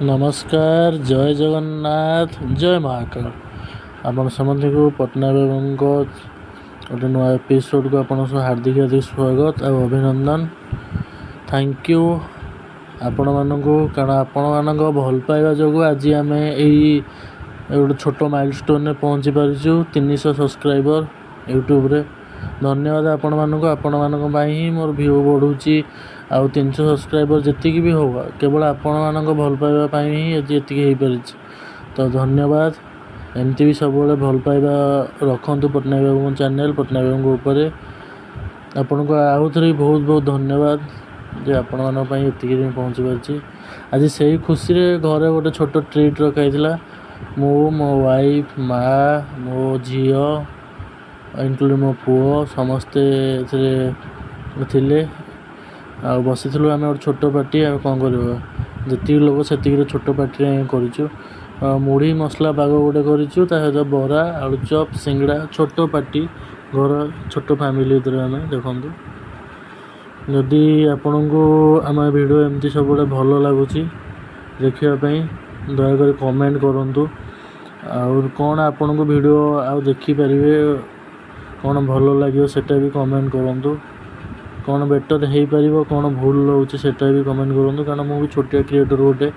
ନମସ୍କାର, ଜୟ ଜଗନ୍ନାଥ, ଜୟ ମହାକାଳ। ଆପଣ ସମସ୍ତଙ୍କୁ ପଟ୍ଟନାୟକ ବାବୁଙ୍କ ଗୋଟେ ନୂଆ ଏପିସୋଡ଼କୁ ଆପଣଙ୍କ ସହ ହାର୍ଦ୍ଦିକ ହାର୍ଦ୍ଦିକ ସ୍ୱାଗତ ଆଉ ଅଭିନନ୍ଦନ। Thank you ଆପଣମାନଙ୍କୁ, କାରଣ ଆପଣମାନଙ୍କ ଭଲ ପାଇବା ଯୋଗୁଁ ଆଜି ଆମେ ଏଇ ଗୋଟେ ଛୋଟ ମାଇଲ୍ ଷ୍ଟୋନ୍ରେ ପହଞ୍ଚି ପାରିଛୁ, 300 ସବସ୍କ୍ରାଇବର ୟୁଟ୍ୟୁବରେ। ଧନ୍ୟବାଦ ଆପଣମାନଙ୍କୁ। ଆପଣମାନଙ୍କ ପାଇଁ ହିଁ ମୋର ଭ୍ୟୁ ବଢ଼ୁଛି। ଆଉ 300 ସବସ୍କ୍ରାଇବର ଯେତିକି ବି ହଉ, କେବଳ ଆପଣମାନଙ୍କ ଭଲ ପାଇବା ପାଇଁ ହିଁ ଆଜି ଏତିକି ହେଇପାରିଛି। ତ ଧନ୍ୟବାଦ। ଏମିତି ବି ସବୁବେଳେ ଭଲ ପାଇବା ରଖନ୍ତୁ ପଟ୍ଟନାୟକ ବାବୁଙ୍କ ଚ୍ୟାନେଲ୍, ପଟ୍ଟନାୟକ ବାବୁଙ୍କ ଉପରେ। ଆପଣଙ୍କୁ ଆଉ ଥରେ ବି ବହୁତ ବହୁତ ଧନ୍ୟବାଦ ଯେ ଆପଣମାନଙ୍କ ପାଇଁ ଏତିକି ଯାଏଁ ପହଞ୍ଚି ପାରିଛି। ଆଜି ସେଇ ଖୁସିରେ ଘରେ ଗୋଟେ ଛୋଟ ଟ୍ରିଟ୍ ରଖାହେଇଥିଲା। ମୁଁ, ମୋ ୱାଇଫ୍, ମା, ମୋ ଝିଅ, ଇନକ୍ଲୁଡ଼ିଂ ମୋ ପୁଅ, ସମସ୍ତେ ଏଥିରେ ଥିଲେ ଆଉ ବସିଥିଲୁ ଆମେ ଗୋଟେ ଛୋଟ ପାର୍ଟି। ଆଉ କ'ଣ କରିବୁ, ଯେତିକି ଲୋକ ସେତିକିର ଛୋଟ ପାର୍ଟିରେ ଆମେ କରିଛୁ। ମୁଢ଼ି ମସଲା ପାଗ ଗୋଟେ କରିଛୁ, ତା ସହିତ ବରା, ଆଳୁଚପ, ସିଙ୍ଗଡ଼ା। ଛୋଟ ପାର୍ଟି, ଘର ଛୋଟ ଫ୍ୟାମିଲି ଭିତରେ ଆମେ। ଦେଖନ୍ତୁ, ଯଦି ଆପଣଙ୍କୁ ଆମ ଭିଡ଼ିଓ ଏମିତି ସବୁବେଳେ ଭଲ ଲାଗୁଛି ଦେଖିବା ପାଇଁ, ଦୟାକରି କମେଣ୍ଟ କରନ୍ତୁ। ଆଉ କ'ଣ ଆପଣଙ୍କୁ ଭିଡ଼ିଓ ଆଉ ଦେଖିପାରିବେ, କ'ଣ ଭଲ ଲାଗିବ, ସେଇଟା ବି କମେଣ୍ଟ କରନ୍ତୁ। କ'ଣ ବେଟର୍ ହେଇପାରିବ, କ'ଣ ଭୁଲ ରହୁଛି, ସେଇଟା ବି କମେଣ୍ଟ କରନ୍ତୁ। କାରଣ ମୁଁ ବି ଛୋଟିଆ କ୍ରିଏଟର୍ ଗୋଟେ,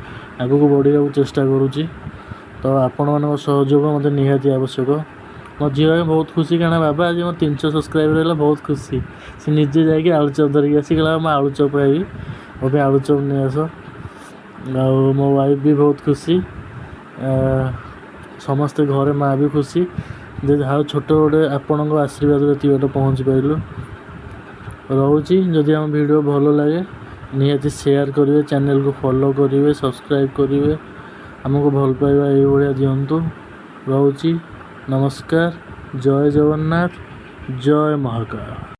ଆଗକୁ ବଢ଼ିବାକୁ ଚେଷ୍ଟା କରୁଛି। ତ ଆପଣମାନଙ୍କ ସହଯୋଗ ମୋତେ ନିହାତି ଆବଶ୍ୟକ। ମୋ ଝିଅ ବି ବହୁତ ଖୁସି, କାରଣ ବାବା, ଆଜି ମୋ 300 ସବସ୍କ୍ରାଇବର ହେଲା। ବହୁତ ଖୁସି। ସେ ନିଜେ ଯାଇକି ଆଳୁଚପ ଧରିକି ଆସି କହିଲା, ମୁଁ ଆଳୁଚପ ଖାଇବି, ମୋ ପାଇଁ ଆଳୁଚପ ନେଇ ଆସ। ଆଉ ମୋ ୱାଇଫ୍ ବି ବହୁତ ଖୁସି। ସମସ୍ତେ ଘରେ, ମା ବି ଖୁସି ଯେ ଯାହା ହଉ, ଛୋଟ ଗୋଟେ ଆପଣଙ୍କ ଆଶୀର୍ବାଦରେ ଏତିକି ବାଟ ପହଞ୍ଚି ପାରିଲୁ। ରହୁଛି। ଯଦି ଆମ ଭିଡ଼ିଓ ଭଲ ଲାଗେ, ନିହାତି ସେୟାର କରିବେ, ଚ୍ୟାନେଲକୁ ଫଲୋ କରିବେ, ସବସ୍କ୍ରାଇବ୍ କରିବେ। ଆମକୁ ଭଲ ପାଇବା ଏଇଭଳିଆ ଦିଅନ୍ତୁ। ରହୁଛି, ନମସ୍କାର, ଜୟ ଜଗନ୍ନାଥ, ଜୟ ମହାକାଳ।